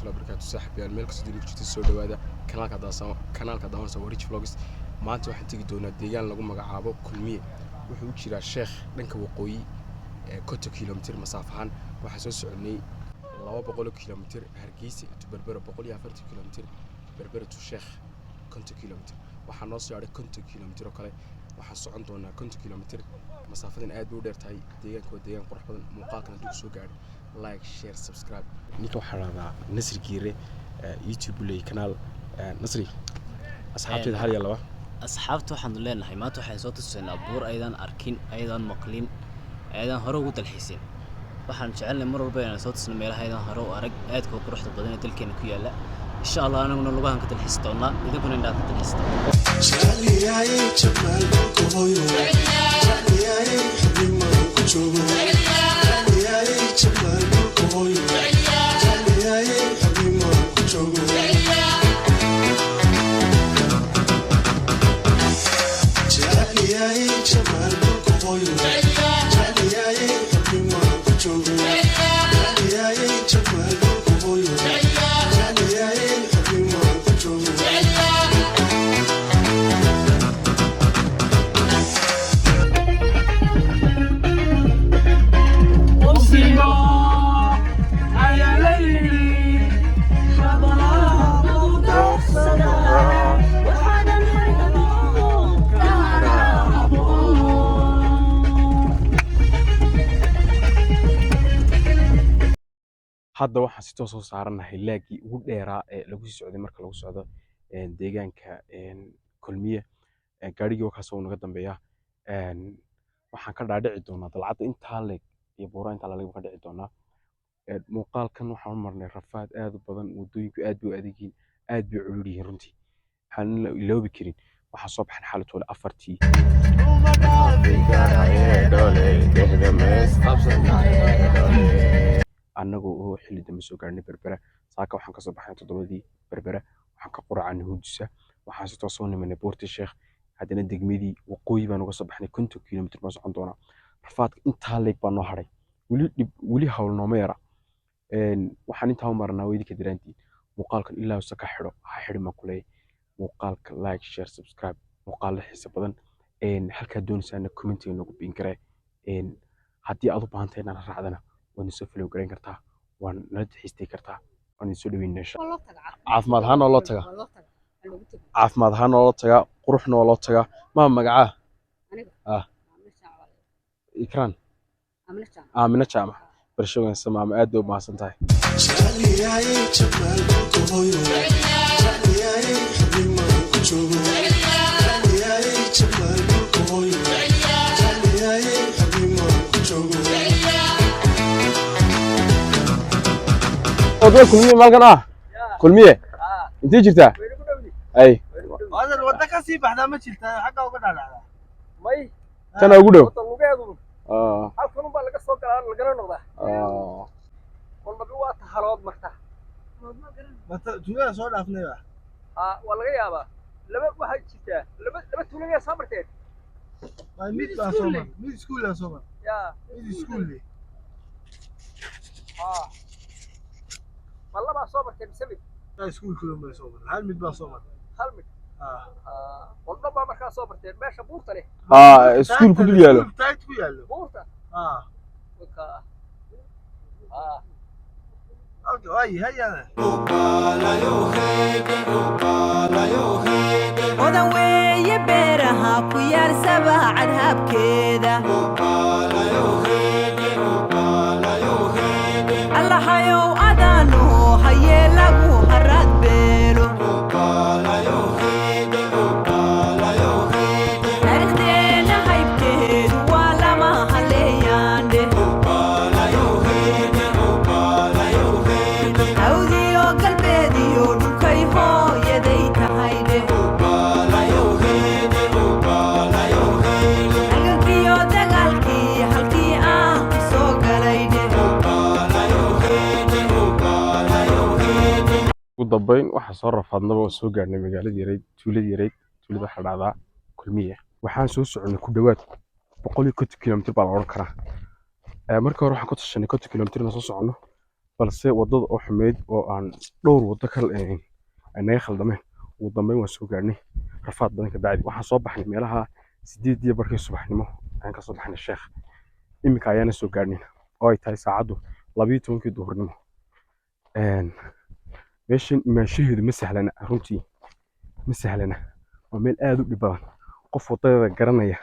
Waraxmatullahi wabarakaatu. Saaxiibayaal, meel kastoo dunida jirta, soo dhawaada kanaalka daasa, kanaalka daawanaysa waa Rich Vlogs. Maanta waxaan tegi doonaa deegaan lagu magacaabo Kulmiye. Wuxuu u jiraa Sheekh dhanka waqooyi ee 50 kilomitir masaafo ahaan. Waxaan soo soconay 200 kilomitir, Hargeysa to Berbera 140 kilomitir, Berbera to Sheekh 50 kilomitir. Waxaa noo soo hadhay 50 kilomitir oo kale. Waxaan socon doonaa 50 kilomitir. Masaafadan aad bay u dheer tahay. Deegaanka waa deegaan qurux badan. Muuqaalkan hadduu kusoo gaadho, like, share, subscribe. Ninka waxaa dhahdaa Nasri Giire, YouTube buu leeyahay kanaal. Nasri, asxaabteeda hal iyo laba. Asxaabta waxaanu leenahay, maanta waxaan soo tusaynaa buur aydan arkin, aydan maqlin, aydan hore ugu dalxiisin. Waxaan jecelnahay mar walba inaan soo tusno meelaha aydan hore u arag, aadka u quruxda badan ee dalkeena ku yaalla. Insha Allah anaguna lugahan ka dalxiisi doonaa, idinkuna indhaha ka dalxiisi doonaa. Jecliyahay jamaal dhulka hooyo, jecliyahay xubnimaan ku joogo, jecliyahay jamaal dhulka hooyo, jecliyahay xubnimaan ku joogo. Jecliyahay jamaal dhulka hooyo, jecliyahay xubnimaan ku joogo, jecliyahay jamaal dhulka hooyo, jecliyahay xubnimaan ku joogo. Hadda waxaan si toos oo saaranahay laagii ugu dheeraa ee lagu sii socday marka lagu socdo deegaanka Kulmiye. Gaadhigii wakaas oo naga dambeeya. Waxaan ka dhaadhici doonaa dalcadda intaa leeg iyo buuraha intaa leeg ka dhici doonaa. Muuqaalkan waxaan u marnay rafaad aad u badan. Waddooyinku aad bay u adag yihiin, aad bay u culul yihiin runtii. Waxaan la iloobi karin, waxaan soo baxnay xalatoole 4tii. Annagoo oo xilli dambe soo gaarnay Berbera. Saaka waxaan kasoo baxnay 7dii Berbera, waxaan ka quracanay Hurdisa, waxaan si toos soo nimanay Buurta Sheekh. Haddana degmadii waqooyi baan uga soo baxnay. 50 kilomitir baan socon doonaa. Rafaadka intaa leeg baa noo hadhay weli, dhib weli, hawl nooma yara. Waxaan intaa u marnaa waa idinka daraantiin. Muuqaalkan ilaa usa ka xidho ha xidhin baan kuleeyahay. Muuqaalka like, share, subscribe. Muuqaalo xiiso badan. Halkaad doonaysaana commentiga noogu biin karee. Haddii aad u baahan tahay inaad raacdana, waad soo follow garayn kartaa, waan nala xiistay kartaa, waan idin soo dhaweynaa insha. Caafimaad ahaan oo loo tagaa, caafimaad ahaan oo loo tagaa, quruxna oo loo tagaa. Maa magacaa? Ah, Ikraan Aamina Jaamac. Barasho wanaagsan, maama, aad bay u mahadsan tahay. Jecliyahay jamaal dhulka hooyo, jecliyahay xubnimaan ku joogo, jecliyahay jamaal dhulka hooyo, jecliyahay xubnimaan ku joogo. Wadada Kulmiye maalkan ah, Kulmiye intee jirtaa ay? Waadan wadda ka sii baxdaa ma jirtaa xagga uga dhaadhacdaa? May. Tana ugu dhow. Wadda lugeedu halkan unbaa laga soo galaa, lagana noqdaa. Kolnabi waa tahalood marta. Mata tuulada soo dhaafnay ba? Aa, waa laga yaabaa. Laba waxaa jirtaa, laba tuulo yaa soo marteen? Waa mid baa soo mar, mid iskuul aa soo mar. Yaa. Mid iskuul leh. Aa, ma labaa soo marteen mise mid? Aa, iskuulka baa soo mar, hal mid baa soo mar. Hal mid. Ah. Aa, qolno baa markaa soo marteen meesha buurta leh. Haa, iskuul ku dul yaalo. Iskuul taagt ku yaallo. Buurta. Ah. Waka aa. Okay, waay hayana. Odan weeye beeraha ku yaal sabacad habkeeda. Allahayow adaanu hayee lagu harad beelo. Taariikhdeenna haybkeedu waa lama haleeyaandhe. Hawdiyo galbeediyo dhulkay hooyaday tahaydhe. Halgankiyo dagaalkii halkii aan ku soo galaydhe. Ugu dambeyn waxaa soo rafaadnaba oo soo gaarnay magaaladii yarayd, tuuladii yarayd. Tuulada waxaa dhacdaa Kulmiye. Waxaan soo soconay ku dhowaad 150 kilomitir baa la odhan karaa. Markii hore waxaan ku tashanay 50 kilomitir inaan soo soconno. Balse waddada oo xumeyd oo aan dhowr waddo kale ay naga khaldameen, ugu dambeyn waan soo gaarnay rafaad badan ka bacdi. Waxaan soo baxnay meelaha 8:30 subaxnimo ayaan kasoo baxnay Sheekh. Iminka ayaana soo gaarnay oo ay tahay saacaddu 12-kii duhurnimo. Meeshan imaanshaheedu ma sahlana, runtii ma sahlana. Waa meel aad u dhib badan. Qof wadadeeda garanaya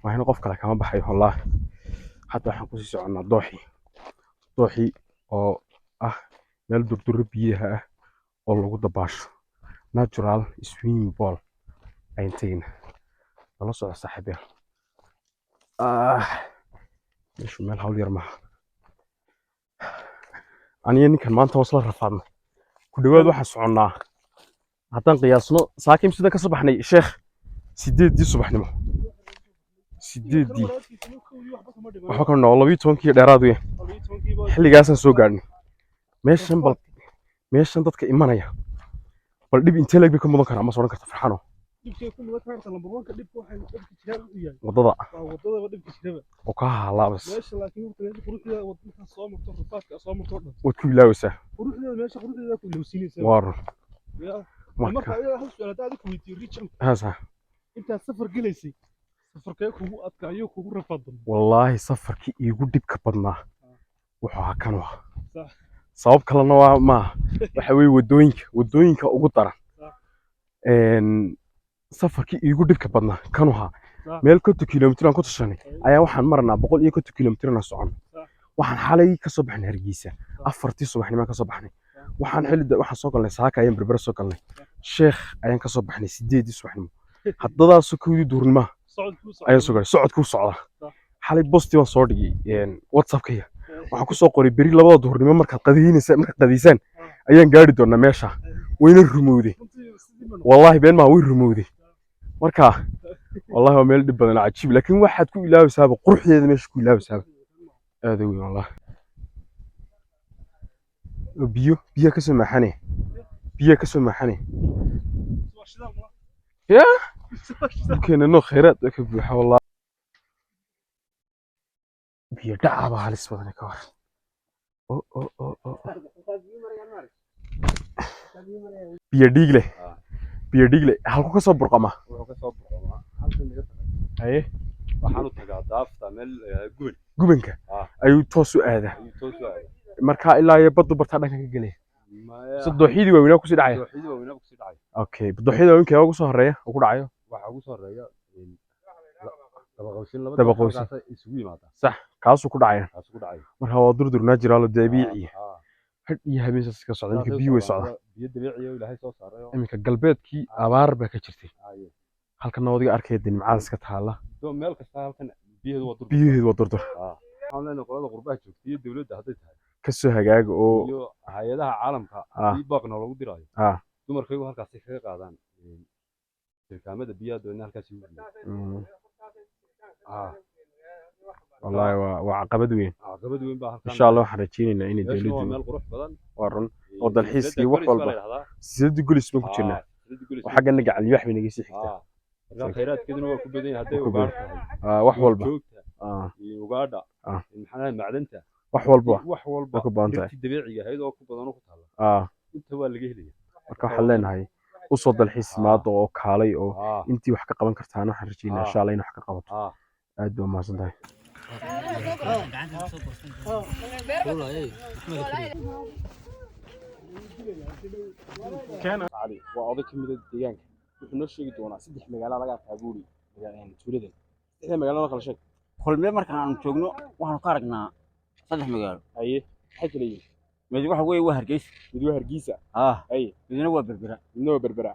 waa in qof kale kama baxayo, wallaahi. Hadda waxaan kusii soconnaa dooxii, dooxii oo ah meel durduro biyaha ah oo lagu dabaasho, natural swimming pool ayaan tegaynaa. Nala soco, saaxiibayaal. Ah, meeshu meel hawl yar maaha. Aniga ninkan maanta hoos la rafaadnay. Ku dhawaad waxaan soconnaa, haddaan qiyaasno, saakim sida ka soo baxnay Sheekh 8-dii subaxnimo, 8-dii waxba ka noo 12-kii dheeraad weyn xilligaasaan soo gaadhnay meeshan. Bal meeshan dadka imanaya, bal dhib intee leeg bay ka mudan karaa? Ma soo odhan karta, Farxano? Dhibkay ku mudan karta, number one ka dhibka waxay dhibka jiraan u yahay waddada waa wadadaba dhibka jiraba oo kaa halaabas. Meesha laakiin horta meesha quruxdeeda markaad soo marto, rafaadka soo marto oo dhan, waad ku ilaawaysaa. Quruxdeeda, meesha quruxdeeda ku ilowsiinaysaa. Waa run. Ya marka marka adiga hal su'aal hadda adiga weydiiyo, Richard, haasa intaad safar gelaysay, safarkee kugu adkaayo, kugu rafaad badnaa? Wallaahi, safarkii iigu dhibka badnaa wuxuu ahaa kan waa. Sax. Sabab kalena waa maaha, waxa weeye waddooyinka ugu daran. Sax. Safarkii iigu dhibka badnaa kanu ahaa. Sax. Meel 50 kilomitir aan ku tashanay ayaa waxaan maranaa 150 kilomitir aan socono. Sax. Waxaan xalay ka soo baxnay Hargeysa 4-tii subaxnimo ka soo baxnay. Waxaan xilli waxaan soo galnay saaka ayaan Berbera soo galnay. Sheekh ayaan ka soo baxnay 8-dii subaxnimo, haddadaasoo 1-dii duhurnimo socodkuu ayaan soo galay. Socodkuu socda. Sax. Xalay post-i baan soo dhigay WhatsAppkayga, waxaan ku soo qoray beri 2-da duhurnimo markaad qadiinaysa, markaad qadiisaan ayaan gaari doonaa meesha. Wayna rumowday. Runtii sidii ma noqon. Wallaahi been maa, way rumowday. Marka wallahi waa meel dhib badan oo cajiib, laakiin waxaad ku ilaabaysaaba quruxdeeda, meesha ku ilaabaysaaba aad u weyn wallahi. Oo biyo biyo ka soo maaxane, biyo ka soo maaxane. Waa shidaal ma Ya waa shidaal. Dhulkeena noo khayraad ka buuxa wallahi. Biyo dhaca baa halis badan ka war. O o o o biyo dhiig leh, biyo dhiig leh, halku ka soo burqama? Wuxuu ka soo burqamaa halkan naga tagay. Haye. Waxaan u tagaa daafta meel guban. Gubanka Ah. ayuu toos u aadaa. Ayuu toos u aadaa. Marka ilaa iyo baddu bartaa dhanka ka gelaya. Maya. Se dooxyadii waaweynaa kusii dhacaya? Dooxyadii waaweynaa kusii dhacaya. Okay, dooxyada waaweynka ugu soo horeeya oo ku dhacayo? Waxaa ugu soo horeeya Daba Qawsin, laba Daba doox Qawsin. halkaasay isugu yimaadaa. Sax, kaasuu ku dhacaya. Kaasuu ku dhacaya. Marka waa durdur natural oo dabiici ah. Ah, hadh iyo habeen saas ka socda iminka. Saasay u Biyo way socdaan. socdaan. Biyo dabiici oo Ilaahay soo saaray oo Iminka galbeedkii abaar baa ka jirtay. Haye. Halkan adiga arkaya dee nimcadaas iska taalla. Soo meel kasta halkan biyaheedu waa durdur. Biyaheedu waa durdur. Ah. Waxaan leenahay qolada qurbaha joogta iyo dowladda hadday tahay kasoo hagaaga oo iyo hay-adaha caalamka haddii baaqna lagu diraayo, dumarkaygu halkaasay kaga qaadaan jirkaamada biyaha, doona halkaas ugu geeyaan. Wallaahi waa caqabad weyn. Caqabad weyn baa halkan. Insha Allah waxaan rajaynaynaa inay Meeshan waa dowladdu meel qurux badan. Waa run oo dalxiiskii wax Silsiladda Golis baa walba. la yidhahdaa. Silsiladda Golis baan ku jirnaa. Silsiladda Golis. Oo xaggana Gacan Libaax bay naga sii xigtaa. Marka khayraadkeeduna waa ku badan yahay, hadday Waa ku ugaadh badan. tahay, Wax walba joogta iyo ugaadha, maxaa lahaye, macdanta, wax walba wax walba, way ku badan tahay. Dhirtii dabiiciga ahayd oo ku badan oo ku taalla, inta waa laga helaya. Marka waxaan leenahay usoo dalxiis maada oo kaalay oo intii wax ka qaban kartaana waxaan rajaynaa insha Allah in wax ka qabato. Aad baa mahadsan tahay. Gacanta soo goostan. Kuulay, Axmed kariyo. Cali waa oday ka mid ah deegaanka. Wuxuu noo sheegi doonaa saddex magaalo laga arkaa buuri tuuladan. Saddexda magaalo noo kala sheeg. Kulmiye markaan aanu joogno waxaanu ka aragnaa saddex magaalo. Haye, maxay kala yihiin? Mid waxa weeye waa Hargeysa. Mid waa Hargeysa. Haye. Midna waa Berbera. Midna waa Berbera.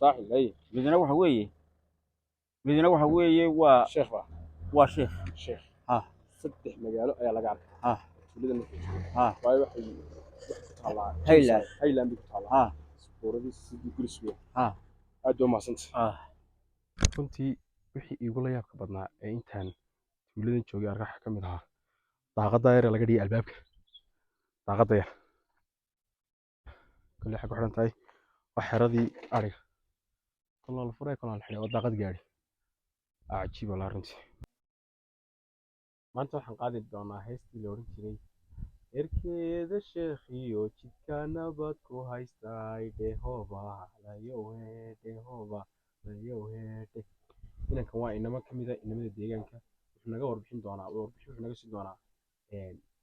Saaxil, haye. Midna waxa weeye waa Sheekh ba. Waa Sheekh. Sheekh. Saddex magaalo ayaa laga arkaa tuuladan markay joogto. Waayo waxay wax ku taallaa Highland. Highland bay ku taallaa. Suuradii sidii Gulis weyn. Aad baa mahadsantahay. Runtii wixii iigula yaabka badnaa ee intaan tuuladan joogay arka waxaa ka mid ahaa daaqadda yar ee laga dhigay albaabka. Daaqadda yar kolley waxay ku xidhan tahay waa xeradii ariga. Kolna la furay, kolna la xidhay. Waa daaqad gaari. Aa cajiib walaa runtii. Maanta waxaan qaadi doonaa heestii la odhan jiray. Erkeeda sheekhiyo jidka nabad ku haystay, dhehoba layohe, dhehoba layohe. Inankan waa inamo ka mid ah inamada deegaanka. Wuxuu naga warbixin doonaa, warbixin wuxuu naga siin doonaa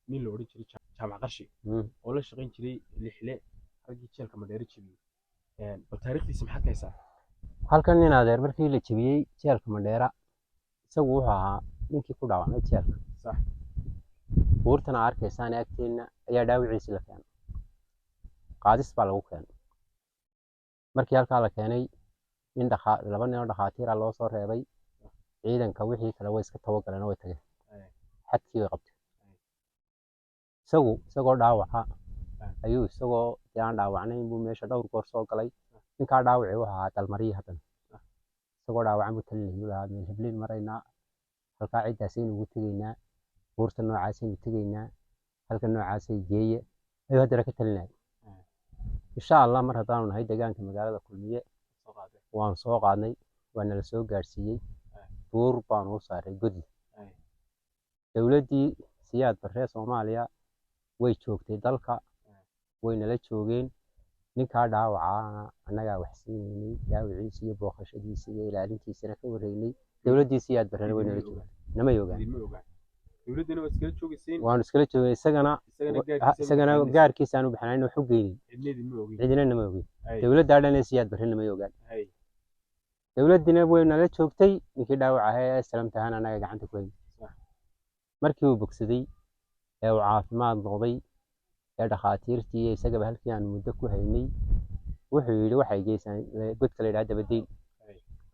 nin la odhan jiray Jaamac Qarshi oo la shaqayn jiray Lixle, raggii jeelka Madheere jebiyey. Bal taariikhdiisa maxaad ka haysaa? Halkan nin adeer markii la jebiyey jeelka Mandheera, isagu wuxuu ahaa ninkii ku dhaawacmay jeelka. Buurtan aa arkaysaan agteenna ayaa dhaawiciisii la keenay, qaadis baa lagu keenay. Markii halkaa la keenay, nin dhakhaa, laba nin oo dhakhaatiira loo soo reebay ciidanka, wixii kale way iska tawagaleen oo way tageen, xadkii way qabteen. Isagu isagoo dhaawaca ayuu, isagoo dee aan dhaawacnayn buu meesha dhowr goor soo galay. Ninkaa dhaawacii wuxuu ahaa dalmarihii. Haddana isagoo dhaawacan buu talinayuu lahaa: meel hebleyn maraynaa, halkaa ciddaasaynu ugu tegaynaa, buurta noocaasaynu tegaynaa, halka noocaasay geeye, ayuu haddana ka talinayay. Insha Allah, mar haddaanu nahay deegaanka magaalada Kulmiye, waanu soo qaadnay, waa nala soo gaadhsiiyey, buur baanu u saaray godli. Dowladdii Siyaad Barree Soomaaliya way joogtay dalka, way nala joogeen. Ninkaa dhaawacaana annagaa wax siinaynay, dhaawiciisa iyo booqashadiisa iyo ilaalintiisana ka wareynay. Dowladdii Siyaad Barrena way nala joogtay, namay ogaan. Idinma ogaan. Dowladdana waa iskala joogayseen. Waanu iskala joognay isagana. Isagana gaarkiisa. Isagana gaarkiisaanu bixinayn, wax u geynin. Cidna idinma ogeyn. Cidina nama ogeyn. Dowladdaa dhan ee Siyaad Barre namay ogaan. Dowladdina way nala joogtay. Ninkii dhaawac ahaa ee salamtahaan annaga gacanta ku haynay. Markii uu bogsaday ee uu caafimaad noqday ee dhakhaatiirtii iyo isagaba halkii aan muddo ku haynay, wuxuu yidhi waxay geysaan godka la yidhaha Dabadeyn.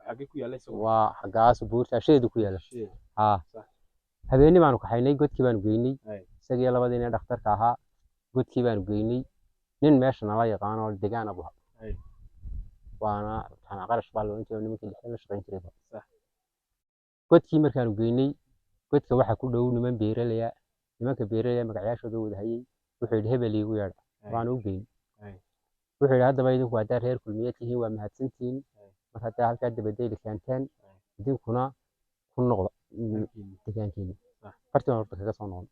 Xaggee ku yaalla isagu? Waa xaggaas buurta asheedu ku yaalla. Shee. Haa, habeenni baanu kaxaynay, godkii baanu geynay. Isagii labadii nin dhakhtarka ahaa godkii baanu geynay. Nin meesha nala yaqaan oo degaan abu waana Jaamac Qarash baa la ohan jiray, oo nimankii Lixle la shaqayn jiray. Godkii markaanu geynay, godka waxaa ku dhow niman beeralaya. Nimanka beeralaya magacyaashooda wada hayay. Wuxuu yidhi hebel iigu yeedha. Waanu u geynay. Wuxuu yidhi haddaba idinku haddaa reer Kulmiye tihiin, waa mahadsantihiin. Mar haddaa halkaa Dabadeyli keenteen, idinkuna ku noqda deegaankiina. Fartii baan horta kaga soo noqon.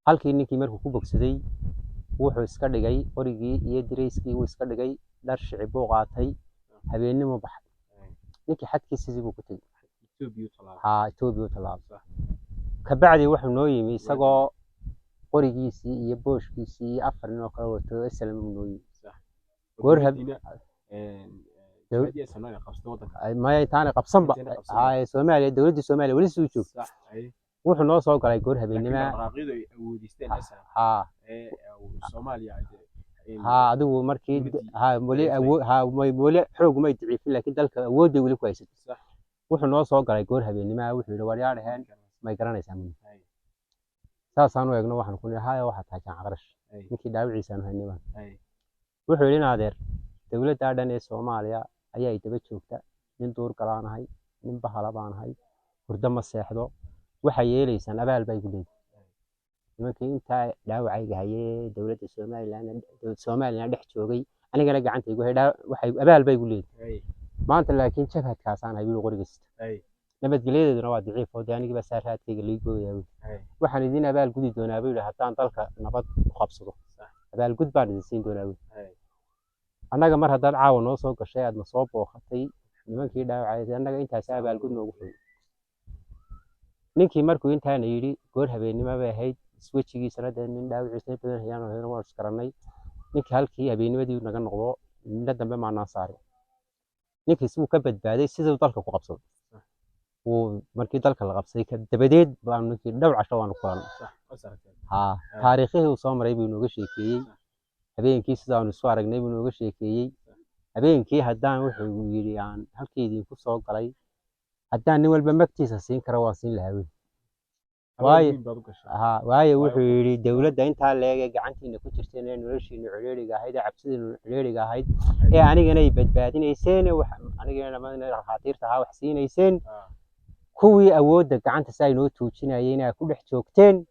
Halkii ninkii markuu ku bogsaday, wuxuu iska dhigay qorigii iyo dirayskii wuu iska dhigay, dhar shicib buu qaatay, habeennimo baxay. Ninkii xadkiisii buu ku tegey. Etoobiya u tallaabay. Haa, Etoobiya u tallaabay. Kabacdi wuxuu noo yimi isagoo qorigiisii iyo booshkiisii iyo afar nin oo kale wato, SLM buu noo yimi. Goor Dowladdiina, jabhadii SNL qabsatay waddanka. Maya, intaanay qabsanba. Intaanay qabsanba. Haa, Soomaaliya, dowladdii Soomaaliya weli siduu joogto. Sax. Wuxuu noo soo galay goor Laakiin habeennimo. dhaqdhaqaaqyadu ay awoodeysteen SNL ee Soomaaliya ay Haa, adigu markii dowladdii haa, weli daciiftay. Haa, weli xoog may daciifin, laakiin dalka awoodday weli ku haysatay. Wuxuu noo soo galay goor habeennimo. Wuxuu yidhi war yaa dhaheen, may garanaysaa muni? Saasaan u eegno, waxaan ku nidhi haya, waxaa tahay Jaamac Qarash, ninkii dhaawiciisaanu haynay baan. Wuxuu yidhi in adeer, dowladdaa dhan ee Soomaaliya ayaa i daba joogta, nin duur galaanahay, nin bahala baanahay, hurdo ma seexdo, waxay yeelaysaan abaal baa igu leeyihin. Nimankii intaa dhaawacayga hayee dowladda Somaliland, Somaliland dhex joogay, anigana gacanta igu hay, waxay abaal baa igu leeyihin maanta, laakiin jabhadkaasaan hay wiil qoriga sita, nabadgelyadeeduna waa daciif oo dee anigii baa saa raadkayga lii gooyaa buui. Waxaan idin abaal gudi doonaa buu yidhi haddaan dalka nabad ku qabsado, abaalgud baan idin siin doonaa buui. Annaga mar haddaad caawa noo soo gashay, aadna soo booqatay, nimankii dhaawacay, annaga intaasi abaalgud noogu filan. Ninkii markuu intaana yidhi, goor habeennimo bay ahayd, iswejigiisana dee nin dhaawiciisna badan hayaan oo waan isgarannay. Ninkii halkii habeennimadii naga noqdo, midna dambe maanaan saarin. Ninkiis wuu ka badbaaday siduu dalka ku qabsaday. Wuu markii dalka la qabsaday dabadeed baanu ninkii dhowr casho waanu kulannay. Haa, taariikhihii uu soo maray buu inooga sheekeeyey. Habeenkii sidaanu isu aragnay buu inooga sheekeeyey. Habeenkii haddaan, wuxuu yidhi, aan halkii idinku soo galay, haddaan nin walba magtiisa siin karo waan siin lahaa, wiil. Waayo, haa, waayo wuxuu yidhi dowladda intaa leeg ee gacantiina ku jirteen ee noloshiina ciriiriga ahayd ee cabsidiina ciriiriga ahayd ee anigana ay badbaadinayseen, anigana dhakhaatiirta ahaa wax siinayseen, kuwii awoodda gacanta si ay noo tuujinayeen ee ku dhex joogteen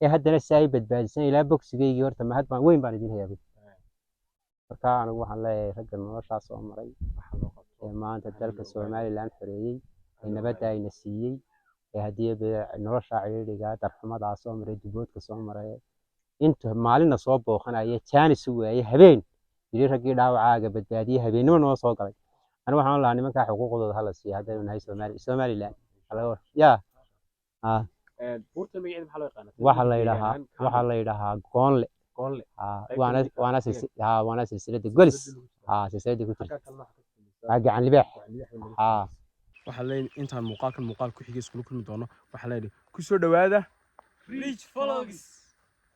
ee haddana si ay badbaadiseen ilaa bogsigaygii, horta mahad baan weyn baan idin hayaa buui. Marka anigu waxaan leeyahay ragga noloshaa soo maray ee maanta dalka Somaliland xoreeyey ee nabadda ayna siiyey ee haddii nolosha ciriiriga darxumadaa soo maray, duboodka soo maray. Inta maalina soo booqanaya jaanis u waaye, habeen yidhi raggii dhaawacaaga badbaadiyey, habeennimo noo soo galay. Anigu waxaan lahaa nimankaa xuquuqdooda hala siiya haddaynu nahay Soomaali, Somaliland yaa. Buurta magaceeda maxaa loo yaqaanaa? Waxaa la yidhahaa Goonle. Goonle. Waana waana silsiladda Golis, silsiladda ku jirta waa Gacan Libaax. Waxaa leeyahay intaan muuqaalkan muuqaal ku xigay iskula kulmi doono, waxaa leeyahay kusoo dhawaada. Rich Vlogs.